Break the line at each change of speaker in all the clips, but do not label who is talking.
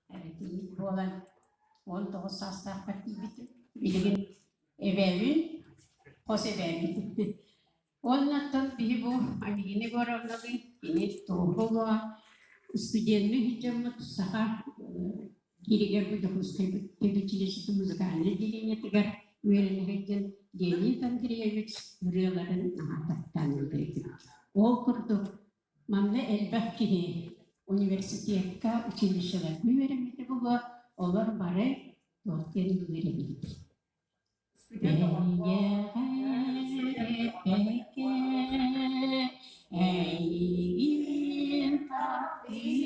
Кийиит буолан 19 саастаахпар тиийбитим. Билигин эбээбин, хос эбээбин. Уонна оттон биһи бу Альбина Егоровналыын кини туоһу студенныы сылдьаммыт саха кииригэр бу Дьокуускай педучилищетын музыкальнай отделениетыгар үөрэнэ сылдьан Леонид Андреевич ырыаларын наһаа таптаан ыллыыр Ол курдук Манна элбэх киһи университекка, училищеларга үөрэммитэ буолуо, олор бары туох диэн ыллыыр эбит. Эйиэхэ эйигин таптыыбын,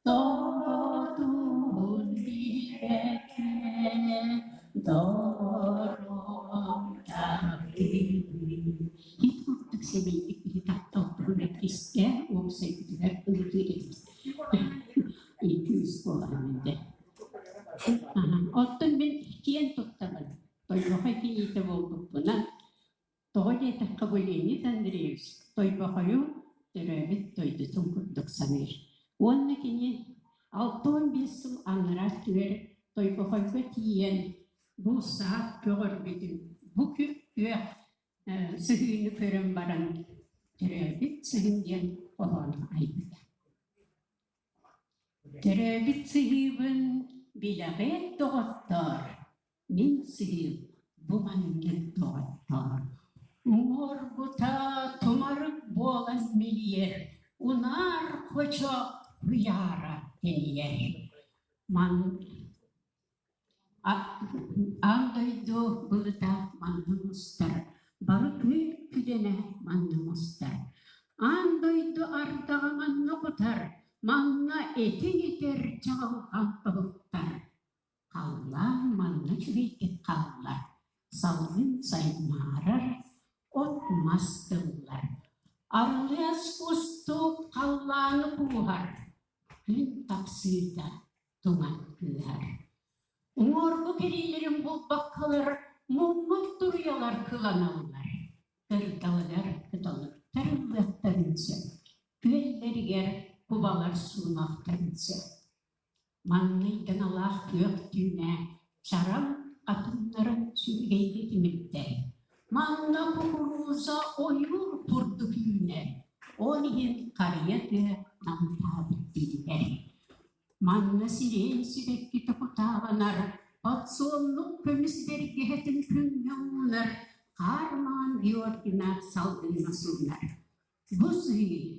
тоҕотун билбэккэ, доҕорум таптыыбын. Ити курдук сэмэйдик киһи таптал туһунан истэ, уопсайбытыгар ыллыыр эбит. Икки-үс буолаҕын дьэ. Оттон мин киэн туттабын. Тойбохой кийиитэ буолбуппунан Тоҕо диэтэххэ, бу Леонид Андреевич Тойбохойу төрөөбүт дойдутун курдук саныыр. Уонна кини 65 сыл анараа өттүгэр Тойбохойго тиийэн бу саат көҕөрбүтүн, бу күөх сыһыыны көрөн баран төрөөбүт сыһын диэн хоһоону айбыта. Төрөөбүт сыһыыбын билэҕиэт доҕоттоор, Мин сыһыым бу маннык доҕоттоор, Уҥуоргута тумарык буолан мэлийэр, Унаар хочо куйаара тэнийэр. Ман Аан дойду былыта манна мустар, бары күн күдэнэ манна мустар. Аан дойду ардаҕа манна кутар, манна этиҥ этэр чаҕылҕан тоһуттар. Халлаан манна үчүгэйдик халлар, салгын сайыннарар, от-мас тыллар. Арылыас кустук халлааны кууһар, күн тахсыыта туман кыыһар. Уҥуоргу кэриилэрин булбаккалар муммут туруйалар кыланаллар, кырдалыгар кыталыктар ыллыахтарын сөп, күөллэригэр кубалар суунуохтарын сөп. Маҥнай таҥалаах күөх түүнэ чараҥ атыннарын сүөгэйгэ тимирдэр. Манна кукуруза ойуур курдук үүнэр, ол иһин харыйа тыа намтаабыт дииллэр. Манна сирень сибэккитэ кутааланар, подсолнух көмүс бэргэһэтин күҥҥэ уунар, хаар маҥан Георгина салгыҥҥа суунар. Бу сыһыы.